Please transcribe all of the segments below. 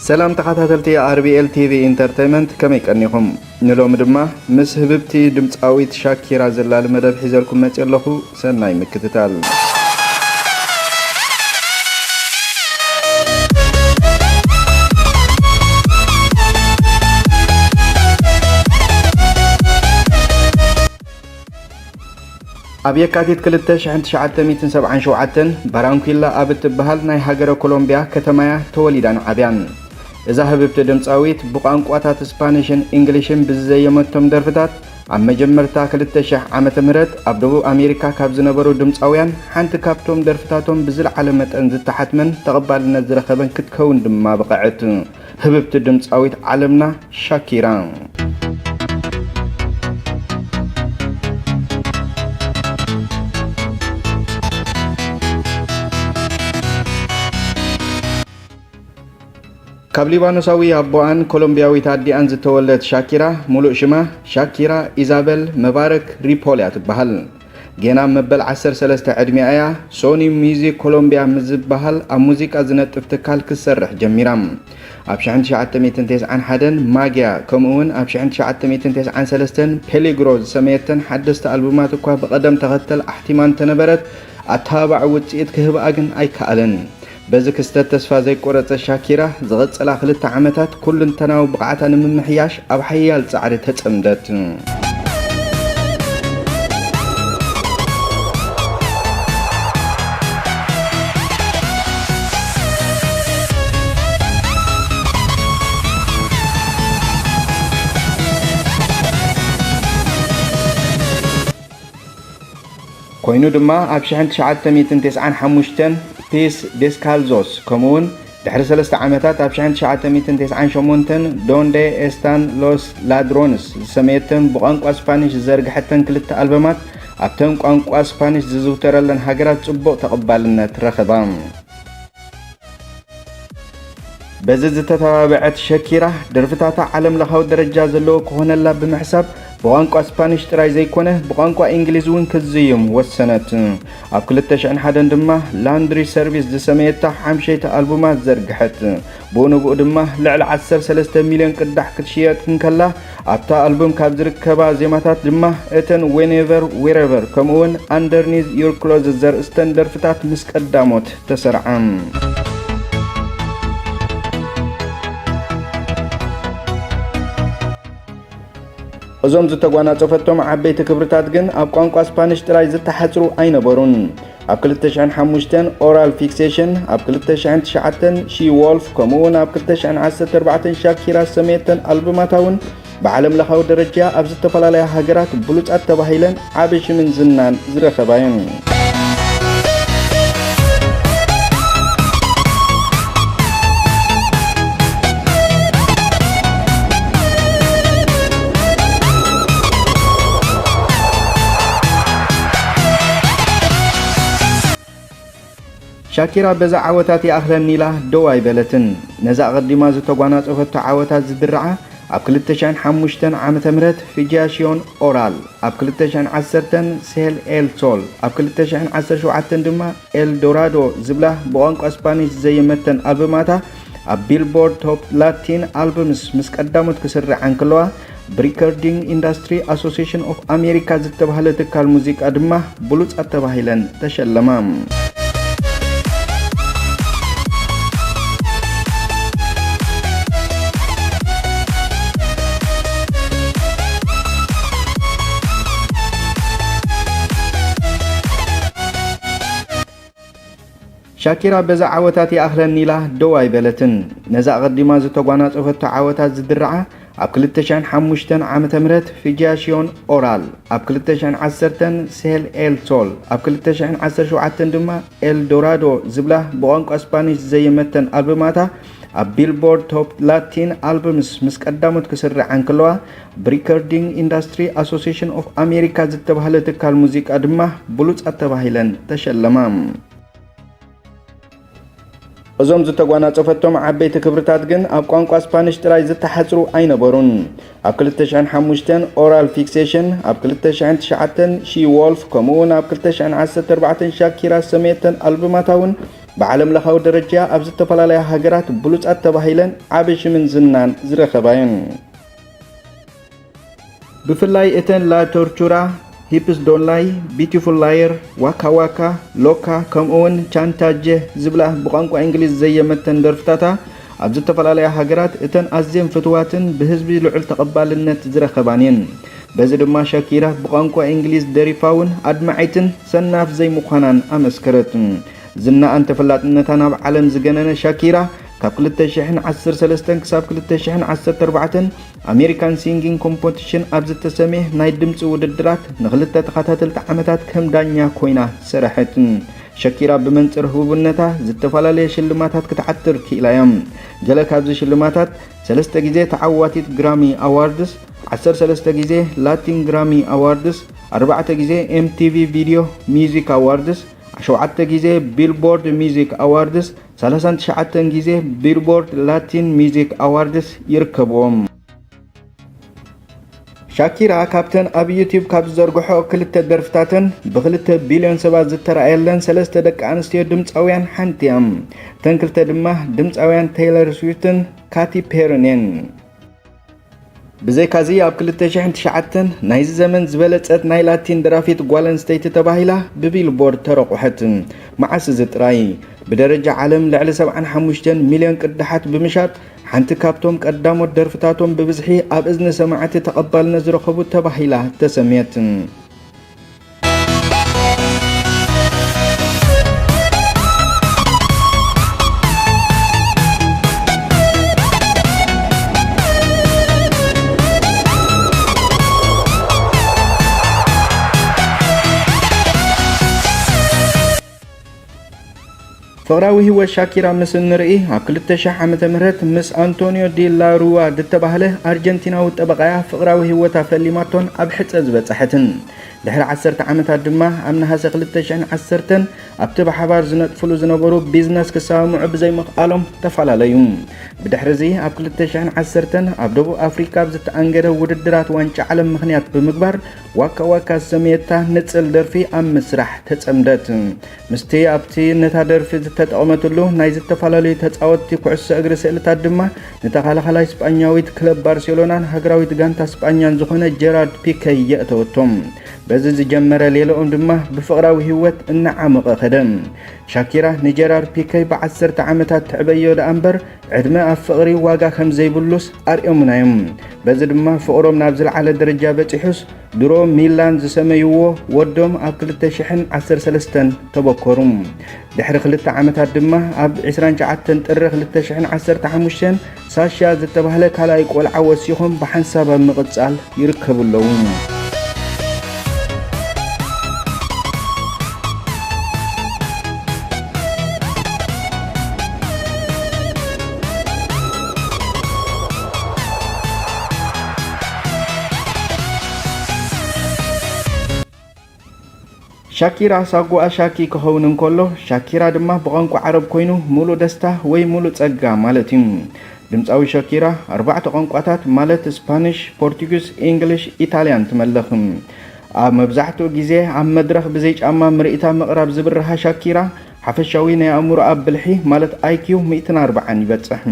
ሰላም ተኸታተልቲ ኣር ቢ ኤል ቲ ቪ ኢንተርቴይመንት፣ ከመይ ቀኒኹም? ንሎሚ ድማ ምስ ህብብቲ ድምጻዊት ሻኪራ ዘላሊ መደብ ሒዘልኩም መጽእ ኣለኹ። ሰናይ ምክትታል። ኣብ የካቲት ክልተ ሽሕን ትሽዓተ ሚእትን ሰብዓን ሸውዓተን ባራንኩላ ኣብ እትበሃል ናይ ሃገረ ኮሎምቢያ ከተማያ ተወሊዳን ዓብያን። እዛ ህብብቲ ድምጻዊት ብቋንቋታት ስፓኒሽን እንግሊሽን ብዝዘየመቶም ደርፍታት ኣብ መጀመርታ ክልተ ሽሕ ዓመተ ምህረት ኣብ ደቡብ ኣሜሪካ ካብ ዝነበሩ ድምጻውያን ሓንቲ ካብቶም ደርፍታቶም ብዝለዓለ መጠን ዝተሓትመን ተቐባልነት ዝረኸበን ክትከውን ድማ በቐዐት። ህብብቲ ድምጻዊት ዓለምና ሻኪራ። ካብ ሊባኖሳዊ ኣቦኣን ኮሎምቢያዊት ኣዲኣን ዝተወለደት ሻኪራ፣ ሙሉእ ሽማ ሻኪራ ኢዛበል መባረክ ሪፖል እያ ትበሃል። ጌና መበል ዓሰርተ ሰለስተ ዕድሚኣ እያ ሶኒ ሚውዚክ ኮሎምቢያ ምስ ዝበሃል ኣብ ሙዚቃ ዝነጥፍ ትካል ክትሰርሕ ጀሚራ። ኣብ ሽሕን ትሽዓተ ሚእትን ተስዓን ሓደን ማግያ፣ ከምኡ እውን ኣብ ሽሕን ትሽዓተ ሚእትን ተስዓን ሰለስተን ፔሊግሮ ዝሰመየተን ሓደስቲ ኣልቡማት እኳ ብቐደም ተኸተል ኣሕቲማ እንተነበረት፣ ኣተባባዒ ውጽኢት ክህብኣ ግን ኣይከኣለን። በዚ ክስተት ተስፋ ዘይቆረጸት ሻኪራ፣ ዝቐጸላ ክልተ ዓመታት ኩለንተናዊ ብቕዓታ ንምምሕያሽ ኣብ ሓያል ጻዕሪ ተጸምደት። ኮይኑ ድማ ኣብ ሽሕን ትሽዓተ ሚእትን ተስዓን ሓሙሽተን ፒስ ዴስካልዞስ፣ ከምኡውን ድሕሪ ሰለስተ ዓመታት ኣብ ሽሕን ትሽዓተ ሚእትን ተስዓን ሸሞንተን ዶንዴ ኤስታን ሎስ ላድሮንስ ዝሰመየተን ብቋንቋ ስፓኒሽ ዝዘርግሐተን ክልተ ኣልበማት ኣብተን ቋንቋ ስፓኒሽ ዝዝውተረለን ሃገራት ጽቡቕ ተቐባልነት ረኸባ። በዚ ዝተተባብዐት ሸኪራ፣ ደርፍታታ ዓለም ለኻዊ ደረጃ ዘለዎ ክኾነላ ብምሕሳብ፣ ብቋንቋ ስፓኒሽ ጥራይ ዘይኮነ፣ ብቋንቋ እንግሊዝ እውን ክትዝይም ወሰነት። ኣብ ክልተ ሽሕን ሓደን ድማ ላንድሪ ሰርቪስ ዝሰመየታ ሓምሸይቲ ኣልቡማ ዘርግሐት። ብኡ ንብኡ ድማ ልዕሊ ዓሰርተ ሰለስተ ሚልዮን ቅዳሕ ክትሽየጥ እንከላ፣ ኣብታ ኣልቡም ካብ ዝርከባ ዜማታት ድማ እተን ዌኔቨር ዌረቨር ከምኡውን ኣንደርኒዝ ዩር ክሎዝስ ዘርእስተን ደርፍታት ምስ ቀዳሞት ተሰርዓ። እዞም ዝተጓናጸፈቶም ዓበይቲ ክብርታት ግን ኣብ ቋንቋ ስፓኒሽ ጥራይ ዝተሓጽሩ ኣይነበሩን። ኣብ ክልተ ሽሕን ሓሙሽተን ኦራል ፊክሴሽን፣ ኣብ ክልተ ሽሕን ትሽዓተን ሺ ዎልፍ፣ ከምኡውን ኣብ ክልተ ሽሕን ዓሰርተ ኣርባዕተን ሻኪራ ዝሰመየተን ኣልቡማታ እውን ብዓለም ለኻዊ ደረጃ ኣብ ዝተፈላለያ ሃገራት ብሉጻት ተባሂለን ዓቢ ሽምን ዝናን ዝረኸባ እየን። ሻኪራ በዚ ዓወታት ይኣኽለኒ ኢላ ደው ኣይበለትን። ነዛ ኣቐዲማ ዝተጓናጸፈቶ ዓወታት ዝድርዓ ኣብ ክልተ ሽሕን ሓሙሽተን ዓመተ ምህረት ፊጃሽዮን ኦራል፣ ኣብ ክልተ ሽሕን ዓሰርተን ሴል ኤል ሶል፣ ኣብ ክልተ ሽሕን ዓሰርተ ሸውዓተን ድማ ኤል ዶራዶ ዝብላ ብቋንቋ ስፓኒሽ ዝዘየመተን ኣልበማታ ኣብ ቢልቦርድ ቶፕ ላቲን ኣልበምስ ምስ ቀዳሞት ክስርዓ እንከለዋ፣ ብሪከርዲንግ ኢንዳስትሪ ኣሶሲሽን ኦፍ ኣሜሪካ ዝተባህለ ትካል ሙዚቃ ድማ ብሉጻት ተባሂለን ተሸለማ። ሻኪራ በዚ ዓወታት ይኣኽለኒ ኢላ ደው ኣይበለትን። ነዛ ኣቐዲማ ዝተጓናጸፈቶ ዓወታት ዝድርዓ ኣብ ክልተ ሽሕን ሓሙሽተን ዓመተ ምህረት ፊጃሽዮን ኦራል፣ ኣብ ክልተ ሽሕን ዓሰርተን ሴል ኤል ሶል፣ ኣብ ክልተ ሽሕን ዓሰርተ ሸውዓተን ድማ ኤል ዶራዶ ዝብላ ብቋንቋ ስፓኒሽ ዝዘየመተን ኣልበማታ ኣብ ቢልቦርድ ቶፕ ላቲን ኣልበምስ ምስ ቀዳሞት ክስርዓ እንከለዋ፣ ብሪከርዲንግ ኢንዳስትሪ ኣሶሲሽን ኦፍ ኣሜሪካ ዝተባህለ ትካል ሙዚቃ ድማ ብሉጻት ተባሂለን ተሸለማ። እዞም ዝተጓናጸፈቶም ዓበይቲ ክብርታት ግን ኣብ ቋንቋ ስፓኒሽ ጥራይ ዝተሓጽሩ ኣይነበሩን። ኣብ ክልተ ሽሕን ሓሙሽተን ኦራል ፊክሴሽን፣ ኣብ ክልተ ሽሕን ትሽዓተን ሺ ዎልፍ፣ ከምኡውን ኣብ ክልተ ሽሕን ዓሰርተ ኣርባዕተን ሻኪራ ዝሰመየተን ኣልቡማታ እውን ብዓለም ለኻዊ ደረጃ ኣብ ዝተፈላለያ ሃገራት ብሉጻት ተባሂለን ዓቢ ሽምን ዝናን ዝረኸባ እየን። ብፍላይ እተን ላ ቶርቹራ፣ ሂፕስ ዶን ላይ፣ ቢዩቲፉል ላየር፣ ዋካ ዋካ፣ ሎካ፣ ከምኡውን ቻንታጀ ዝብላ ብቋንቋ እንግሊዝ ዘየመተን ደርፍታታ ኣብ ዝተፈላለያ ሃገራት እተን ኣዝየን ፍትዋትን ብህዝቢ ልዑል ተቐባልነት ዝረኸባን እየን። በዚ ድማ ሻኪራ ብቋንቋ እንግሊዝ ደሪፋ እውን ኣድማዒትን ሰናፍ ዘይምዃናን ኣመስከረት። ዝናኣን ተፈላጥነታን ኣብ ዓለም ዝገነነ ሻኪራ፣ ካብ ክልተ ሽሕን ዓሰርተ ሰለስተን ክሳብ ክልተ ሽሕን ዓሰርተ ኣርባዕተን ኣሜሪካን ሲንጊንግ ኮምፖቲሽን ኣብ ዝተሰምየ ናይ ድምፂ ውድድራት ንኽልተ ተኸታተልቲ ዓመታት ከም ዳኛ ኮይና ሰረሐት። ሸኪራ ብመንፅር ህቡብነታ ዝተፈላለየ ሽልማታት ክትዓትር ክኢላ እያ። ገለ ካብዚ ሽልማታት ሰለስተ ግዜ ተዓዋቲት ግራሚ ኣዋርድስ፣ ዓሰርተ ሰለስተ ግዜ ላቲን ግራሚ ኣዋርድስ፣ ኣርባዕተ ግዜ ኤምቲቪ ቪድዮ ሚውዚክ ኣዋርድስ፣ ሸውዓተ ግዜ ቢልቦርድ ሚውዚክ ኣዋርድስ፣ ሰላሳን ትሽዓተን ግዜ ቢልቦርድ ላቲን ሚውዚክ ኣዋርድስ ይርከብዎም። ሻኪራ ካብተን ኣብ ዩቲዩብ ካብ ዝዘርግሖ ክልተ ደርፍታተን ብክልተ ቢልዮን ሰባት ዝተረኣየለን ሰለስተ ደቂ ኣንስትዮ ድምፃውያን ሓንቲ እያ። እተን ክልተ ድማ ድምፃውያን ቴይለር ስዊፍትን ካቲ ፔርን እየን። ብዘይካዚ ኣብ ክልተ ሽሕን ትሽዓተን ናይዚ ዘመን ዝበለጸት ናይ ላቲን ደራፊት ጓል ኣንስተይቲ ተባሂላ ብቢልቦርድ ተረቑሐት። መዓስ እዚ ጥራይ? ብደረጃ ዓለም ልዕሊ ሰብዓን ሓሙሽተን ሚልዮን ቅዳሓት ብምሻጥ ሓንቲ ካብቶም ቀዳሞት ደርፍታቶም ብብዝሒ ኣብ እዝኒ ሰማዕቲ ተቐባልነት ዝረኸቡ ተባሂላ ተሰምየት። ፍቕራዊ ህይወት ሻኪራ ምስ እንርኢ፣ ኣብ ክልተ ሽሕ ዓመተ ምህረት ምስ ኣንቶኒዮ ዲ ላ ሩዋ ዝተባህለ ኣርጀንቲናዊ ጠበቓያ ፍቕራዊ ህይወታ ፈሊማቶን ኣብ ሕጸ ዝበጻሐትን። ድሕሪ ዓሰርተ ዓመታት ድማ ኣብ ነሃሰ ክልተ ሽሕን ዓሰርተን ኣብቲ ብሓባር ዝነጥፍሉ ዝነበሩ ቢዝነስ ክሰማምዑ ብዘይምኽኣሎም ተፈላለዩ። ብድሕሪ እዚ ኣብ ክልተ ሽሕን ዓሰርተን ኣብ ደቡብ ኣፍሪካ ኣብ ዝተኣንገደ ውድድራት ዋንጫ ዓለም ምኽንያት ብምግባር ዋካ ዋካ ዝሰመየታ ንጽል ደርፊ ኣብ ምስራሕ ተጸምደት። ምስቲ ኣብቲ ነታ ደርፊ ዝተጠቕመትሉ ናይ ዝተፈላለዩ ተጻወትቲ ኩዕሶ እግሪ ስእልታት ድማ ንተኸላኻላይ ስጳኛዊት ክለብ ባርሴሎናን ሃገራዊት ጋንታ ስጳኛን ዝኾነ ጀራርድ ፒከይ የእተወቶም። በዚ ዝጀመረ ሌላኦም ድማ ብፍቕራዊ ህይወት እናዓመቐ ኸደ። ሻኪራ ንጀራርድ ፒከይ ብዓሰርተ ዓመታት ትዕበዮ ደኣ እምበር ዕድመ ኣብ ፍቕሪ ዋጋ ከም ዘይብሉስ ኣርእዮምና እዮም። በዚ ድማ ፍቕሮም ናብ ዝለዓለ ደረጃ በጺሑስ ድሮ ሚላን ዝሰመይዎ ወዶም ኣብ ክልተ ሽሕን ዓሰርተ ሰለስተን ተበከሩ። ድሕሪ ክልተ ዓመታት ድማ ኣብ ዕስራን ትሽዓተን ጥሪ ክልተ ሽሕን ዓሰርተ ሓሙሽተን ሳሻ ዝተባህለ ካልኣይ ቆልዓ ወሲኾም ብሓንሳብ ኣብ ምቕጻል ይርከቡ ኣለዉ። ሻኪራ ሳጓኣ ሻኪ ክኸውን እንከሎ፣ ሻኪራ ድማ ብቋንቋ ዓረብ ኮይኑ፣ ሙሉእ ደስታ ወይ ሙሉእ ጸጋ ማለት እዩ። ድምጻዊ ሻኪራ ኣርባዕተ ቋንቋታት ማለት ስፓኒሽ፣ ፖርቱጊዝ፣ ኢንግሊሽ፣ ኢጣልያን ትመልኽ። ኣብ መብዛሕትኡ ግዜ ኣብ መድረኽ ብዘይ ጫማ ምርኢታ ምቕራብ ዝብርሃ ሻኪራ፣ ሓፈሻዊ ናይ ኣእምሮኣ ብልሒ ማለት ኣይኪው ሚእትን ኣርባዓን ይበጽሕ።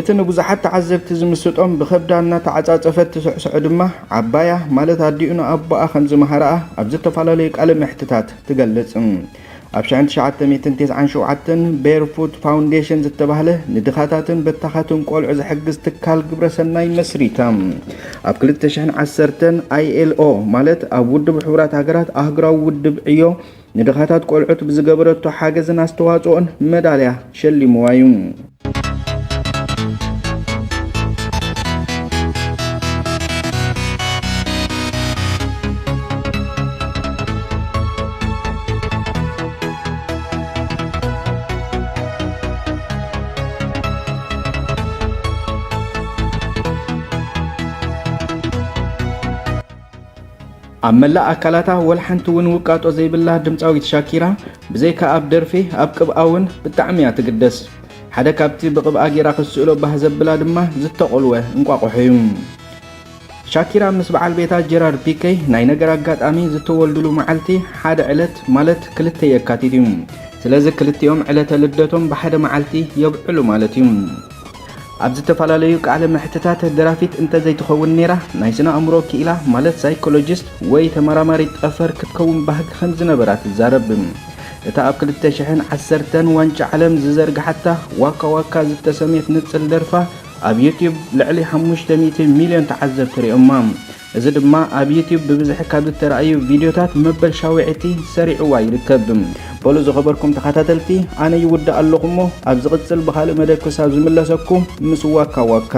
እቲ ንብዙሓት ተዓዘብቲ ዝምስጦም ብኸብዳ እናተዓጻጸፈት ትስዕስዖ ድማ፣ ዓባያ ማለት ኣዲኡ ንኣቦኣ ከም ዝመሃረኣ ኣብ ዝተፈላለዩ ቃለ መሕትታት ትገልጽ። ኣብ ሽሕን ትሽዓተ ሚእትን ተስዓን ሸውዓተን ቤርፉት ፋውንዴሽን ዝተባህለ ንድኻታትን በታኻትን ቆልዑ ዝሕግዝ ትካል ግብረ ሰናይ መስሪታ። ኣብ ክልተ ሽሕን ዓሰርተን ኣይ ኤል ኦ ማለት ኣብ ውድብ ሕቡራት ሃገራት ኣህጉራዊ ውድብ ዕዮ ንድኻታት ቆልዑት ብዝገበረቶ ሓገዝን ኣስተዋጽኦን መዳልያ ሸሊምዋ እዩ። ኣብ መላእ ኣካላታ ወላ ሓንቲ እውን ውቃጦ ዘይብላ ድምጻዊት ሻኪራ፣ ብዘይካ ኣብ ደርፊ፣ ኣብ ቅብኣ እውን ብጣዕሚ እያ ትግደስ። ሓደ ካብቲ ብቕብኣ ጌራ ክትስእሎ ባህ ዘብላ ድማ ዝተቖልወ እንቋቑሖ እዩ። ሻኪራ ምስ በዓል ቤታ ጀራርድ ፒኬ ናይ ነገር ኣጋጣሚ ዝተወልድሉ መዓልቲ ሓደ ዕለት ማለት ክልተ የካቲት እዩ። ስለዚ ክልቲኦም ዕለተ ልደቶም ብሓደ መዓልቲ የብዕሉ ማለት እዩ። ኣብ ዝተፈላለዩ ቃለ መሕትታት ደራፊት እንተዘይትኸውን ነይራ ናይ ስነ ኣእምሮ ክኢላ ማለት ሳይኮሎጂስት ወይ ተመራማሪት ጠፈር ክትከውን ባህጊ ከም ዝነበራ ትዛረብ። እታ ኣብ ክልተ ሽሕን ዓሰርተን ዋንጫ ዓለም ዝዘርግሓታ ዋካ ዋካ ዝተሰምየት ንጽል ደርፋ ኣብ ዩትዩብ ልዕሊ ሓሙሽተ ሚእቲ ሚልዮን ተዓዘብቲ ርእዮማ። እዚ ድማ ኣብ ዩትዩብ ብብዝሒ ካብ ዝተራእዩ ቪድዮታት መበል ሻውዒቲ ሰሪዕዋ ይርከብ። በሉ ዝኸበርኩም ተኸታተልቲ፣ ኣነ ይውዳእ ኣለኹ እሞ ኣብ ዝቕጽል ብኻልእ መደብ ክሳብ ዝምለሰኩም ምስ ዋካ ዋካ።